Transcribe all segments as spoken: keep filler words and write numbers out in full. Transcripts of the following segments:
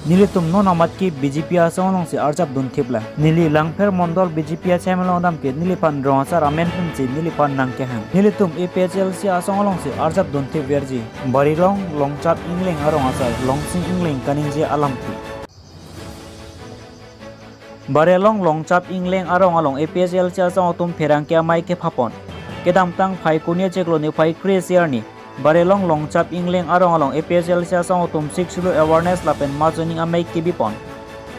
Nelitum non amat ke B J P asong alongsi arjap dunthip lang. Neli Langpher Mondol B J P asong along dam ke neliphan rong asar amen pensi neliphan nangkehang. Nelitum A P H L C asong alongsi arjap dunthip verji. Barilong Longchap Engleng arong asar Longsing Engleng kaningje alamthe. Barilong Longchap Engleng arong along A P H L C asong atum pherangke amei kephapon. Kedamtang Phaikuni chiklo niphai kre-isi arni, Barilong Longchap Engleng arong along A P H L C asong atum Sixth Schedule awareness lapen mass joining amei kebipon.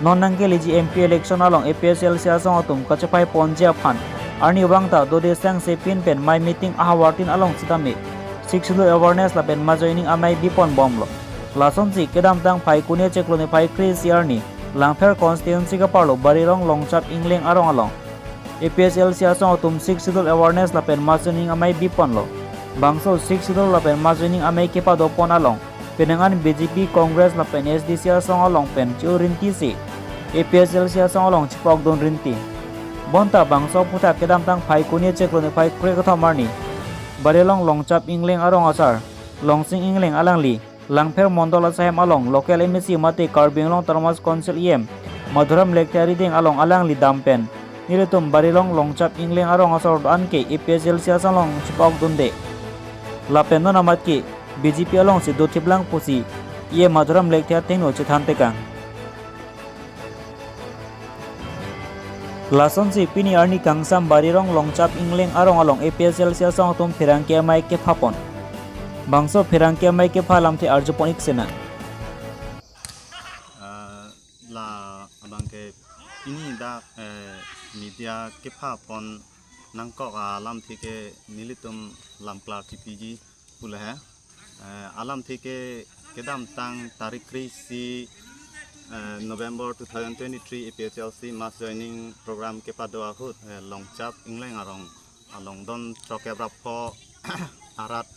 Non nangkeleji M P election along A P H L C asong atum kachepai ponji aphan, arnivang ta dode sangse pin pen mei meeting ahavartin along sitame Sixth Schedule awareness lapen mass joining amei bipon bomlo. Lasonsi kedamtang Phaikuni chiklo niphai kre-isi arni, Langpher constituency kaparlo Barilong Longchap Engleng arong along A P H L C asong atum Sixth Schedule awareness lapen mass joining amei biponlo. Bangso Sixth Schedule lapen mass joining amei kepadopon along, penang an B J P, Congress lapen A S D C asong along pen che-o rinti si A P H L C asong along chepokdun rinti. Bonta bangso aphuthak kedamtang Phaikuni chiklo niphai kre-kethom arni, Barilong Longchap Engleng arong asar Longsing Engleng alangli Langpher Mondol asahem along local M A C mate Karbi Anglong Autonomous Council E M Madhuram Lekthe arideng along alangli dam pen, nelitum Barilong Longchap Engleng arong asor do-an ke A P H L C asong along chepokdunde. Lapen non amat ke B J P alongsi dothip lang pusi E M Madhuram Lekthe athengno chethan tekang. Lasonsi pini arni kangsam Barilong Longchap Engleng arong along A P H L C asong atum pherangke amei kephapon. Bangso pherangke amei kepha alamthe arjupon ik sena. Ah, la abang ke pini dak, eh, media kephapon nangkok alamthe ke nelitum lam klar chipiji pulo he. Eh, alamthe ke kedamtang tarik kre-isi, eh, November two thousand twenty-three A P H L C mass joining program kepado ahut, eh, Longchap Engleng arong along don throkkep ra pho arat,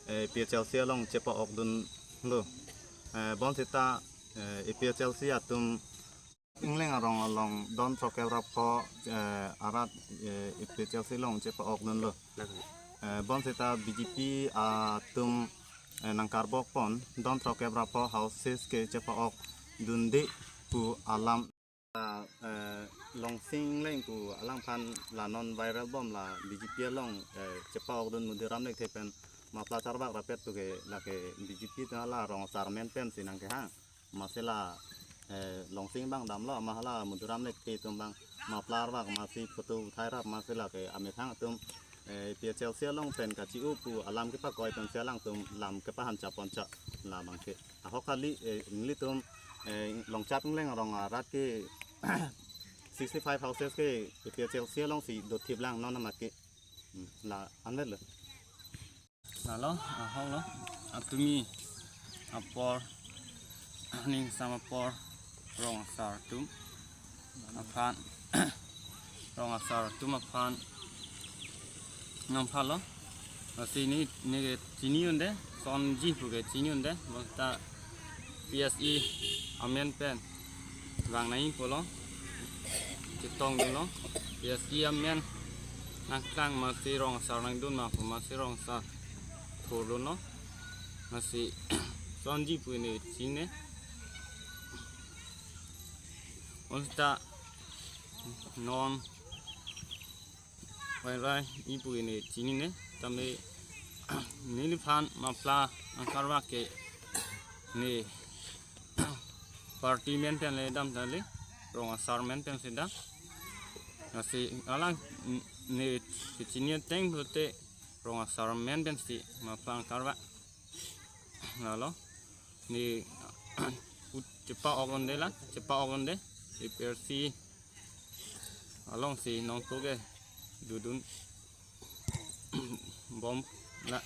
eh, A P H L C along chepa-okdunlo. Eh, bonsita, eh, A P H L C atum Engleng arong along don throkkep ra pho, eh, arat, eh, A P H L C along chepa-okdunlo. Eh, bonsita B J P atum, eh, nangkarbokpon don throkkep ra pho houses ke chepa-okdunde pu alam. Ah, eh, Longsing Engleng pu alangphan la non viral bom la B J P along, eh, chepa-okdun Madhuram Lekthe pen mapla charvak rapet pu ke lake B J P ta la rong asar amen pensi nangkehang. Masi la, eh, Longsing abang damlo, ma hala Madhuram Lekthe atum abang mapla arvak masi photo uthai rap masi lake amethang atum, eh, A P H L C along pen kachi-o pu alam kepakoi pensi alangtum lam kepahan chapon cha la abang ke. Ahok kali, eh, nelitum, eh, Longchap Engleng arong arat ke sixty-five houses ke A P H L C alongsi dothip lang non amat ke. Hmm, la anvet lo. Lalo, ahok lo, atumi apor, ning sama apor, rong asar atum aphan, rong asar atum aphan nangphalo. Lasi ne, ne ke chini-unde, sonji pu ke chini-unde, bangta P S E amen pen vang nai pulo, chetongdunlo. P S E amen nangklang masi rong asar nangdun ma pu masi rong asar thurdunlo. Masi sonji pu ne chini-ne. Bonsita non vairai-i pu ne chini-ne. Tame neliphan mapla nangkarvak ke ne party amen pen le dam tale, rong asar amen pensi dam. Lasi alang ne kechini ateng pulote rong asar amen pensi mapla nangkarvak. Lalo, ne ut chepa-ok-unde la, chepa-ok-unde, A P H L C alongsi nongpo ke dodun bom la.